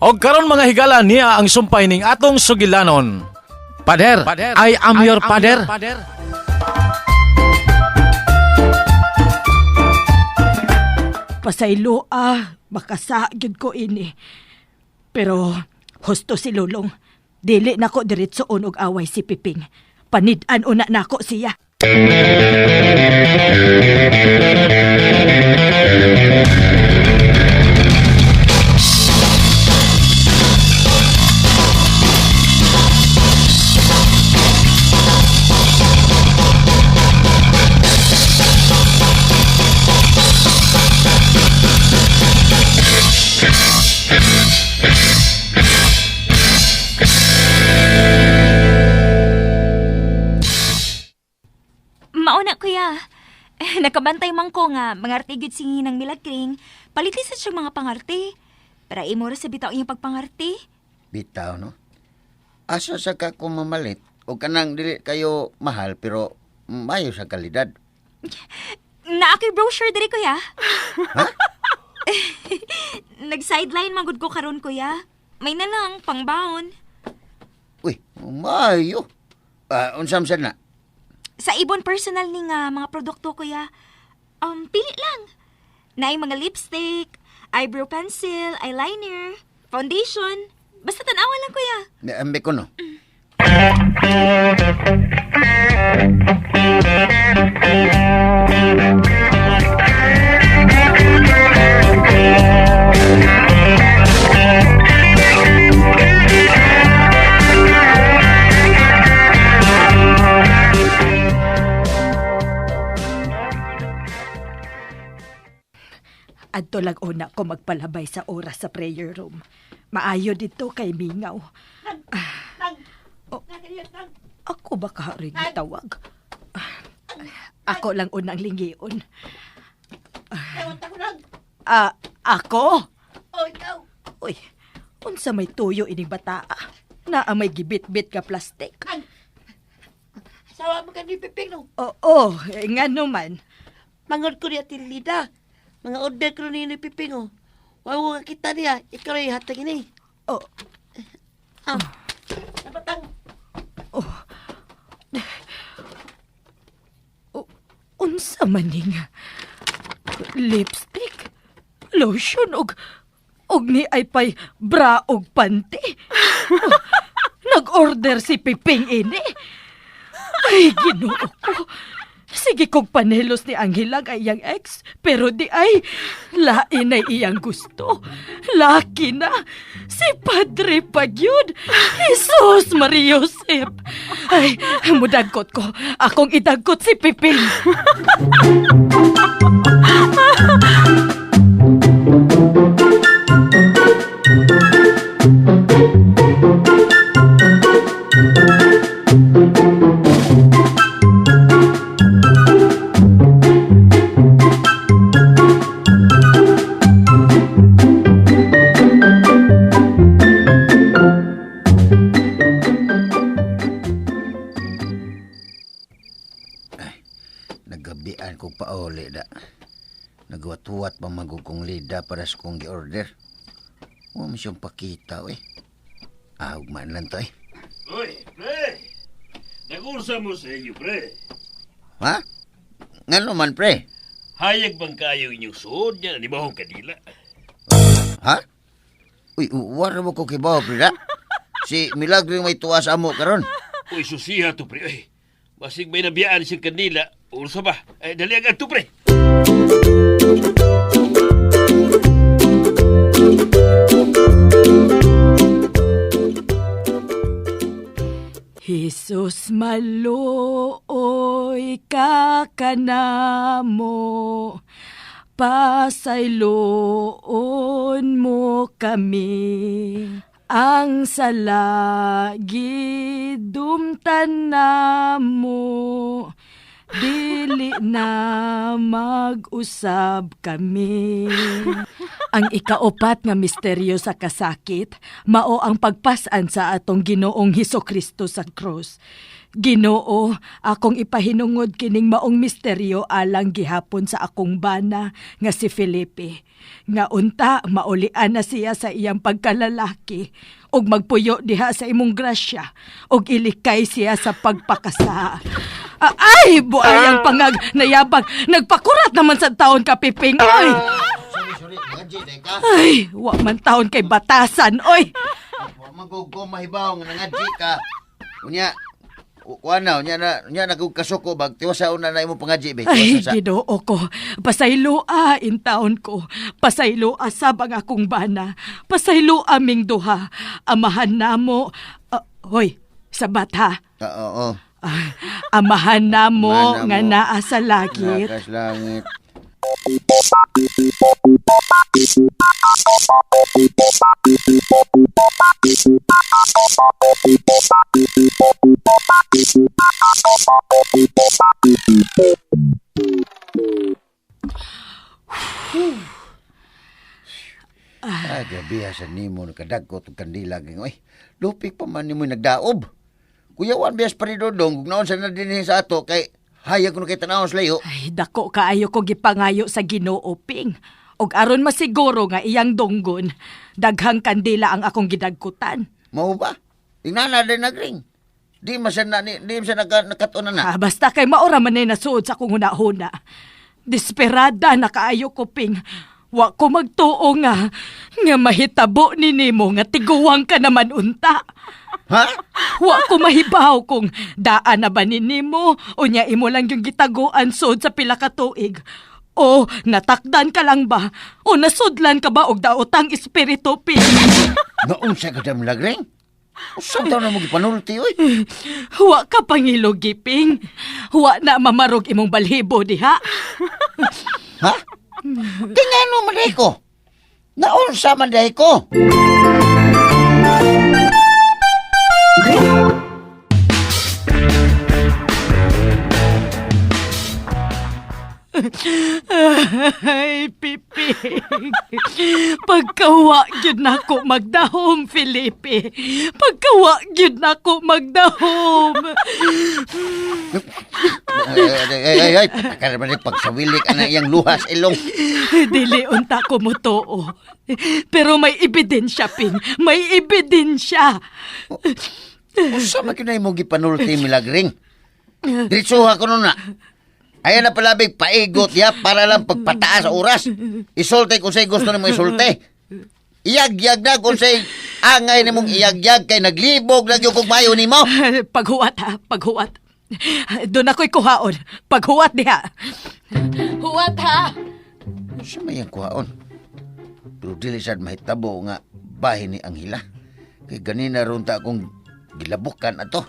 Og karon, mga higala, niya ang sumpay ning atong sugilanon. Pader, I am your pader. Pasaylo ah, makasa gyud ko ini. Pero husto si Lulong. Dili nako diretsoon og away si Piping. Panid-an una nako siya. Mauna, kuya. Eh, nakabantay man ko nga mangarte gyud si ng Milagring. Paliti sa siyang mga pangarte. Para imo ra sa bitaw iyang pagpangarte. Bitaw, no? Asa sa ka kung mamalit o kanang dili kayo mahal pero mayo sa kalidad. Naa kay brochure diri, kuya. Ha? Nag-sideline man gud ko karon, kuya. May na lang pangbaon. Uy, mayo. Ah, unsam sad na? Sa ibon personal ni nga mga produkto, kuya. Pili lang. Naay mga lipstick, eyebrow pencil, eyeliner, foundation. Basta tan-awa lang, kuya. Ambi ko, no? Adto lang una ko magpalabay sa oras sa prayer room. Maayo dito kay Mingaw. Ah. Oh, ako ba ka rin tawag? Ako lang unang lingion. Ah, ako? Uy, unsa may tuyo ining bataa? Naa may gibit-bit ka plastic. Asawa mo ka ni Piping, no? Oo, eh, ngano man. Mangod ko niya Lida. Mga order ko ni Piping, oh. Wa mo kita niya. Ikaw rin hatag ini. Oh, Ah. Napatang. Unsa man ning lipstick, lotion og ni ay pay bra og panty. Oh, nag-order si Piping ini. Ay, Ginoo ko. Sige kog panelos ni Angela ay iyang ex, pero di ay lain ay iyang gusto. Laki na. Si Padre Pagyud. Jesus Maria Josep. Ay, mudagkot ko. Akong idagkot si Piping. Nagabian ko pauli da. Nagwat-wat pa magugong lida para sa kong gi-order. Wa man siyang pakita, eh. Ah, ugmaan lang to, eh. Uy, pre! Nag-ursa mo sa inyo, pre. Ha? Ngano man, pre? Hayag bang kayo inyong suod niya na bahong kanila? Ha? Uy, wala mo ko kibaw, pre, da? Si Milagro yung may tuwa sa amo karon. Uy, susiha to, pre. Uy, basig may nabiyaan siyang kanila. Ursa ba? Eh, dali agad to, pre. Jesus maluoy ka kanamo, pasayloon mo kami. Ang sala gidumtan namo, dili Dali na mag-usab kami. Ang ikaupat nga misteryo sa kasakit, mao ang pagpasan sa atong Ginoong Hesus Kristo sa krus. Ginoo, akong ipahinungod kining maong misteryo alang gihapon sa akong bana nga si Felipe. Nga unta maulian na siya sa iyang pagkalalaki ug magpuyo diha sa imong grasya ug ilikay siya sa pagpakasa. Ah, ay, buayang pangag nayabag nagpakurat naman sa taon ka Piping. Oy. Sorry, sorry. Nangadji, day ka. Ay, wa man taon kay batasan, oy. Wa man ko ko mahibaw nga nangadji ka. Unya, kuan na, unya na kog kasuko bag tiwasa una na imong pangadji be. Ay, Tiwasa sa. Ginoo ko. Pasayloa in taon ko. Pasayloa sab ang akong bana. Pasayloa ming duha. Amahan namo. Ah, hoy, sabat ha. Ah, oo. Ah, amahan namo Amahan nga namo. naa sa langit. Nakas langit. Ay, grabe ha, sa nimo nakadagko tong kandila ging oy. Lupik pa man nimo nagdaob. Kuyawan biyas pa ni Dodong, kung naon sa na dinhi sa ato kay hayag kuno kay tan-awon sa layo. Ay, dako kaayo ko gipangayo sa Ginoo Ping. Og aron masiguro nga iyang donggon, daghang kandila ang akong gidagkutan. Mao ba? Ingana din nagring. Di man siya na, di man siya nakatunan na. Ah, basta kay maora man ay nasuod sa akong hunahuna. Desperada na kaayo ko, Ping. Wa ko magtuo nga, nga mahitabo ni nimo nga tiguwang ka naman unta. Ha? Wa ko mahibaw kung daan na ba ni nimo o nya imo lang yung gitaguan suod sa pila ka tuig. O natakdan ka lang ba? O nasudlan ka ba og daotang espiritu, Ping? Naunsa ka dam lagring? Usang taon na mo gipanulti oy. Wa ka pangilogi, Ping. Wa na mamarog imong balhibo diha. Ha? Tingano man day ko. Naunsa man day ko. Ay, Piping. Pagkawa gyud nako magdahom, Felipe. Pagkawa gyud nako magdahom. Ay, ay, ay, ay, ay, pataka naman ni pagsawilik ana iyang luhas ilong. Dili unta ko motoo. Pero may ebidensya, Ping. May ebidensya. Unsa man kinay mo gipanulti milagring? Diretsuha ko nun na. Ayan na palabig, paigot ya para lang pagpataas sa oras. Isulte kung sa'y gusto nimo isulte. Iyagyag na kung sa'y angay nimong iyagyag kay naglibog na gyud kog mayo nimo. Paghuwat ha, paghuwat. Doon ako'y kuhaon. Paghuwat diha. Huwat ha. Unsa may ang kuhaon? Pero dili sad mahitabo nga bahin ni Angela. Kay ganina ron ta akong gilabukan ato.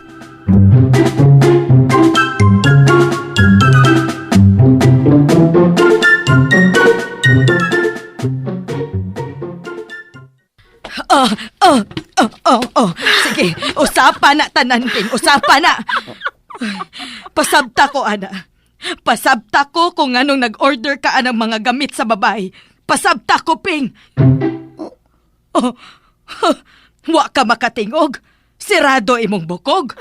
Oh, oh, oh, oh, oh. Sige, usapa na tanan, Ping. Usapa na. Pasabta ko, ana. Pasabta ko kung anong nag-order ka anang mga gamit sa babae. Pasabta ko, Ping. Oh, huh, wa ka makatingog. Sirado imong bukog.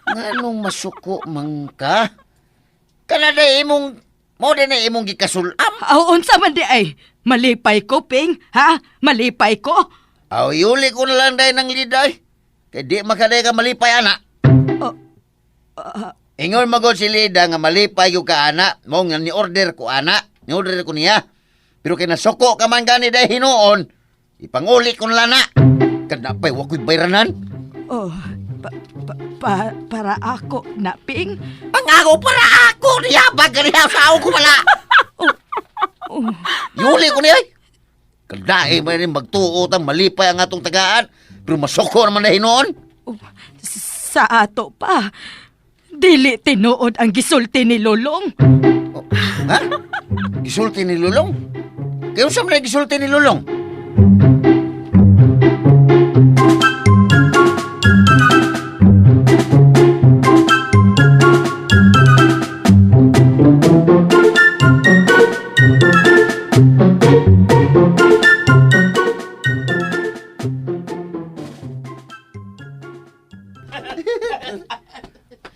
Nganong masuko man ka? Kanada imong mo din na imong gikasulam. Aw, unsa man di ay. Malipay ko, Ping. Ha? Malipay ko. Aw, yuli ko na lang dahil ng liday. Kay di makaday ka malipay, ana. Oh, Ingon magod si Lida nga malipay yung ka, ana. Mo nga ni-order ko, ana. Ni-order ko niya. Pero kay nasuko ka man gani dahil hinuon, ipanguli ko na lang na. Kanapay, wako'y bayranan. Oh, para ako na, Ping. Pangako para ako! Niyabag ka niya sa ako wala! Oh, Yuli ko niya. Kadae man rin magtuot ang malipay ang atong tagaan. Pero masuko naman na hinuon. oh, sa ato pa. Dili tinuod ang gisulti ni Lolong. Oh, ha? Gisulti ni Lulong? Kaya saan man na gisulti ni Lulong?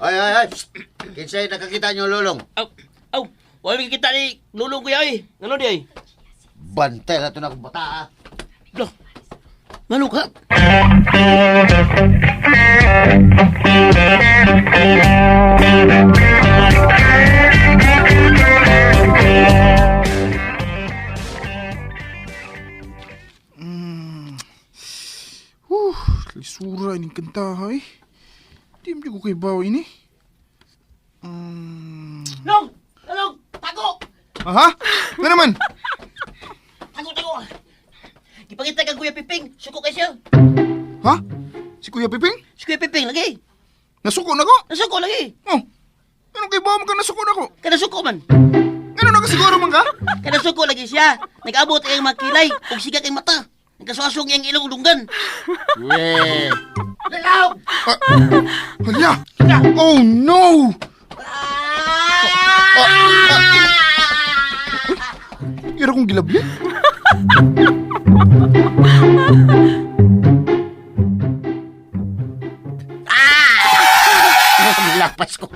Ay, ay, ay. Psst. Kinsay nakakita niyo lulong? Aw, aw, wala kita ni lulong kuya ay. Ngano di ay? Bantay na ito na akong bata, ah. Lo. Ngano ka? Lisura ining kanta eh. Di mo ko kay bawa ini. Long! Long! Tago! Aha? Nga naman? Tago, tago! Gipangita kang Kuya Piping. Suko kay siya. Ha? Si Kuya Piping? Si Kuya Piping lagi. Nasuko na ko? Nasuko lagi. Oh. Anong kay bawa mo ka nasuko na ko? Kanasuko man. Ano nakasiguro man ka? Kanasuko lagi siya. Nag-abot ang mga kilay ug siga kay mata. Nagkasuasong iyang ilong lunggan. Weh. Lalaw! Hala! Oh no! Ah, ah. Ira kong gilabyan. Lapas ko.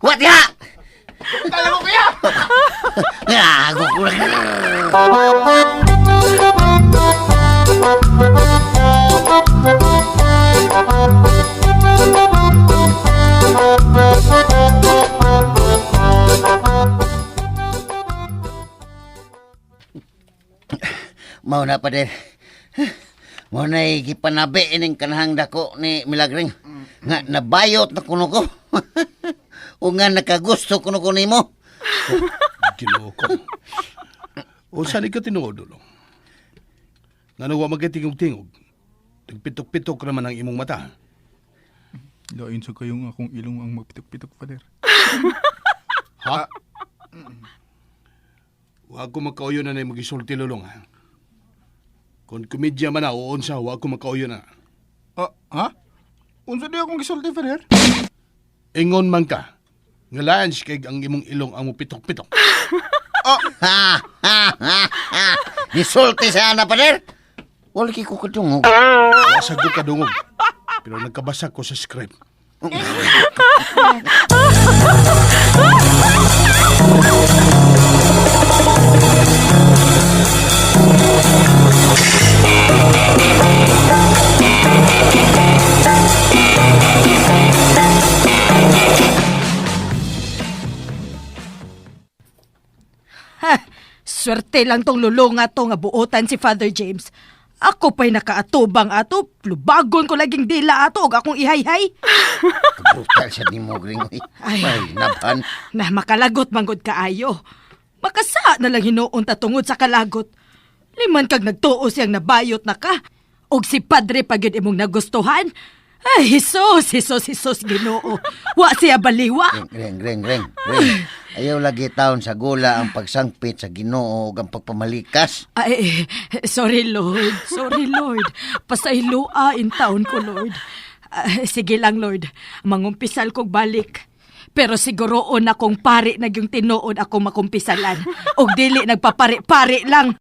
What ya? Kala ko kaya! Gago ko lang. Mao na pa din. Mao na gipanabi ining kanahang dako ni Milagring. Nga nabayot na kuno ko. O nga nakagusto kuno ko nimo. Ginoo ko. O saan ka tinuod, Lulong? Nga wa magkatingog-tingog. Nagpitok-pitok naman ang imong mata. Lain sa kayong akong ilong ang magpitok-pitok, Father. Ha? Wa ko makauyo na na magisulti, Lulong, ha? Kung komedya man na, o unsa, wa ko makauyo na. Ah, ha? Unsa di akong gisulti, Father? Ingon man ka, nga laan kay ang imong ilong ang mupitok-pitok. Ha ha ha ha. Nisulti sa ana pader. Wala kay ko kadungog. Wa sa ko kadungog. Pero nagkabasa ko sa script. Ha, swerte lang tong lulong ato nga buotan si Father James. Ako pa'y nakaatubang ato, lubagon ko laging dila ato og akong ihayhay. Brutal sa nimo gring. Ay. Ay, nabhan. Na makalagot manggod kaayo. Makasa na lang hinuon ta tungod sa kalagot. Liman kag nagtuo siyang nabayot na ka. Og si Padre pa gyud imong nagustuhan. Ay, Jesus, Jesus, Jesus, Ginoo. Wa siya baliwa. Ring, ring, ring, ring. Ayaw lagi taon sa gula ang pagsangpit sa Ginoo ug ang pagpamalikas. Ay, sorry Lord, sorry Lord. Pasayloa in taon ko Lord. Ah, sige lang Lord, mangumpisal kog balik. Pero siguroon akong pari na yung tinuod ako makumpisalan. Og dili nagpapari-pari lang.